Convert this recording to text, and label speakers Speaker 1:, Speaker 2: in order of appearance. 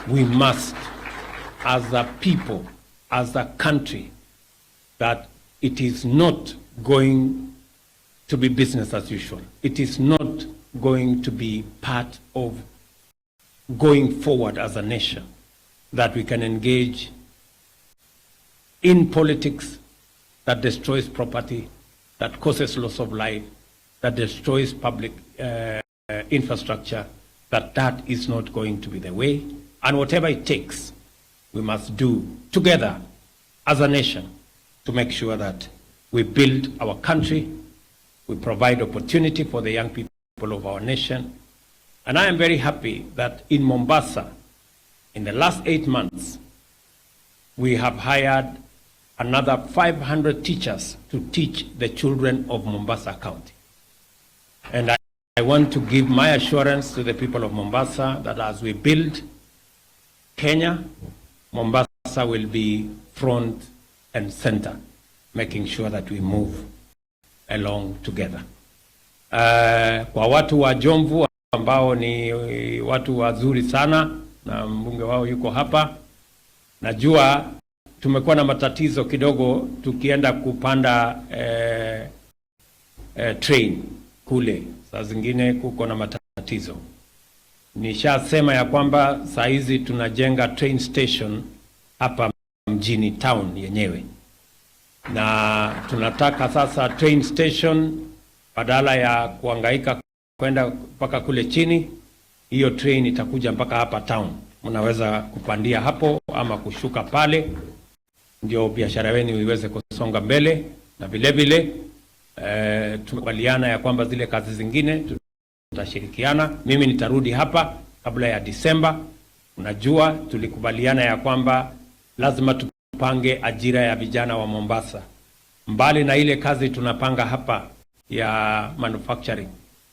Speaker 1: We must, as a people, as a country, that it is not going to be business as usual. It is not going to be part of going forward as a nation, that we can engage in politics that destroys property, that causes loss of life, that destroys public infrastructure, that that is not going to be the way. And whatever it takes, we must do together as a nation to make sure that we build our country, we provide opportunity for the young people of our nation. And I am very happy that in Mombasa, in the last 8 months, we have hired another 500 teachers to teach the children of Mombasa County. And I want to give my assurance to the people of Mombasa that as we build Kenya, Mombasa will be front and center, making sure that we move along together. Kwa watu wa Jomvu ambao ni watu wazuri sana na mbunge wao yuko hapa, najua tumekuwa na matatizo kidogo tukienda kupanda train kule, saa zingine kuko na matatizo. Nishasema ya kwamba saa hizi tunajenga train station hapa mjini town yenyewe, na tunataka sasa train station badala ya kuhangaika kwenda mpaka kule chini, hiyo train itakuja mpaka hapa town. Mnaweza kupandia hapo ama kushuka pale, ndio biashara yenu iweze kusonga mbele. Na vile vile tumekubaliana ya kwamba zile kazi zingine tutashirikiana. Mimi nitarudi hapa kabla ya Disemba. Unajua tulikubaliana ya kwamba lazima tupange ajira ya vijana wa Mombasa, mbali na ile kazi tunapanga hapa ya manufacturing.